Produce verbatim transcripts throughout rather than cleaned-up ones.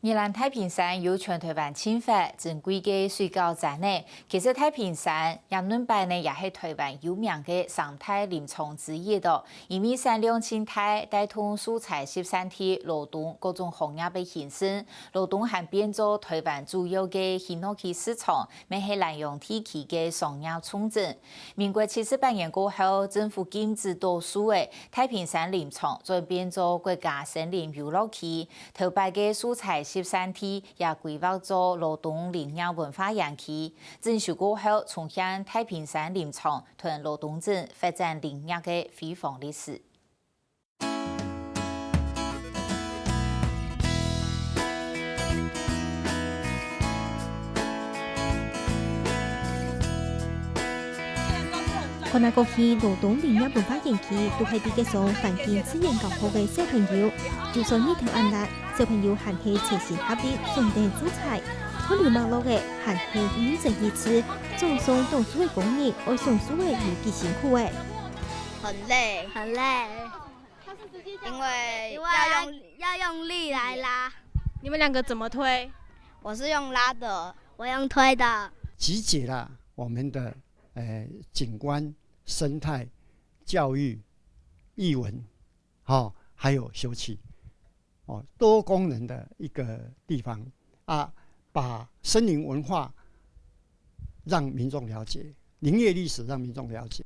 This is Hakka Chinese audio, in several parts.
宜蘭太平山有全台灣盡闊珍貴个水果山仔，其實太平山這兩擺呢也係台灣有名个生態林場之一哦。因為產量盡大，帶動蔬菜集散地羅東各種行業个興盛，羅東還變做台灣主要个興農市場，乜係蘭陽地區个商業重鎮。民國七十八年過後，政府禁止倒樹仔，太平山林場轉變做國家森林遊樂區，頭擺个蔬菜集散地也規劃做羅東林業文化園區。整修過後，重現太平山林場同羅東鎮發展林業个輝煌歷史。 看啊過去，羅東林業文化園區都係在該上環境自然較好个小朋友。就算日頭恁熱，小朋友還係齊心合力選定蔬菜，看流脈絡个還係認真去試，種上倒樹个工人愛送樹仔有幾辛苦欸。很累，很累。 因為因為要用，要用力來拉。你們兩個怎麼推？我是用拉的，我用推的。集結了我們的，呃，景觀、生態、教育、藝文，哈，還有休憩，哦，多功能的一個地方啊，把森林文化讓民眾了解，林業歷史讓民眾了解。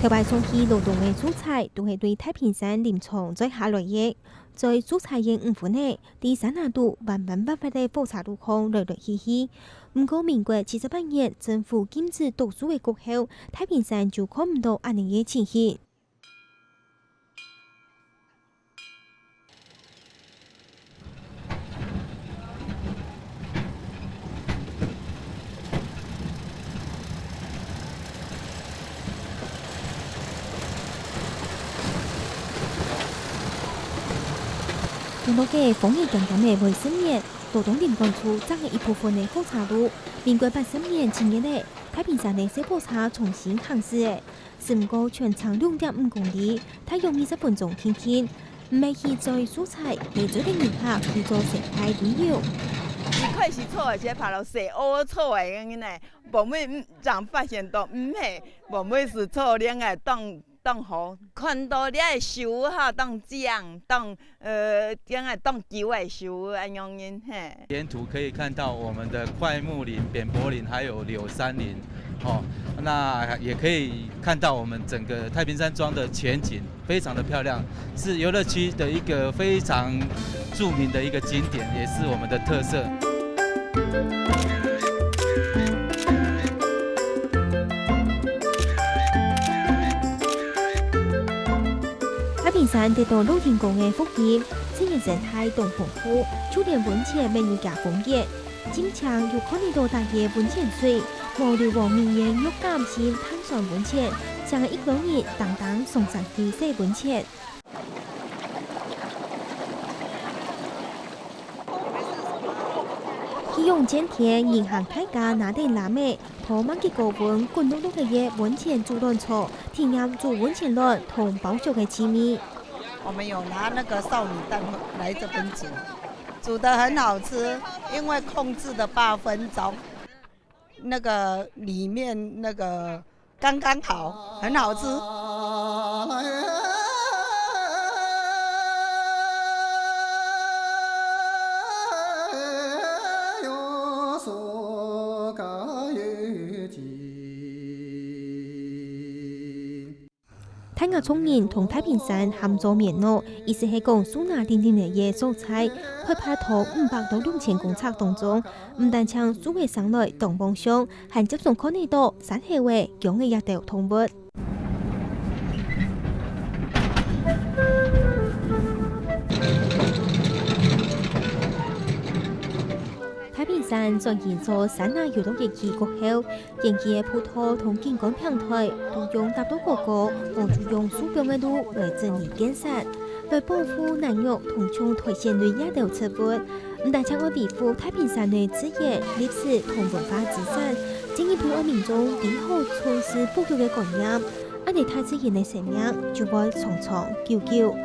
頭擺送去羅東个蔬菜，都係對太平山林場載下來个。在蔬菜園黃昏仔，在山林肚彎彎斡斡个火車路項來來去去。毋過民國七十八年政府禁止倒樹个過後，太平山就看毋到恁樣个情形。 經過該風雨兼兼个幾十年，羅東林管處整个一部分个火車路，民國八十年七月仔，太平山个細火車重新行駛咧。 駛毋過全長兩點五公里，大約二十分鐘定定，毋係去載蔬菜，係載等人客去做生態旅遊。一開始坐个時，爬到細，哦，坐个恁呢，後尾正發現到毋係，後尾係坐恁个當當好，看到這个樹哈，當靚，當 呃，這个當久个樹恁樣人，嘿。沿途可以看到我們的檜木林、扁柏林，還有柳杉林，哦，那也可以看到我們整個太平山莊的全景，非常的漂亮，是遊樂區的一個非常著名的一個景點，也是我們的特色。 太平山得到老天公个福蔭，自然生態當豐富，就連溫泉乜有加風景。進前有看得到大个溫泉水，無硫磺名言玉感性碳酸溫泉，請一家人當當上山去洗溫泉。 氣象變天，人行大家拿等籃仔，拖滿級高溫滾漉漉个熱溫泉煮卵坐，體驗煮溫泉卵同包熟个滋味。我們有拿那個少女蛋來這邊煮，煮得很好吃，因為控制的八分熟，那個裡面那個 剛剛好，很好吃。大雅族人同太平山喊做綿路，意思係講樹林林立个所在，海拔在五百到六千公尺當中，毋單淨樹仔生來當旺相， 還輒常看得到山猴仔、姜仔這兜動物。太平山轉型做山林遊樂園區過後，園區个步道同景觀平台都用搭到高高，無就用樹枋个路來整理建設，來保護蘭若同像苔蘚類這兜植物。 毋單淨愛維護太平山个自然、歷史同文化資產，進一步愛民眾知好重視保育个觀念，恁呢大自然个生命就會長長久久。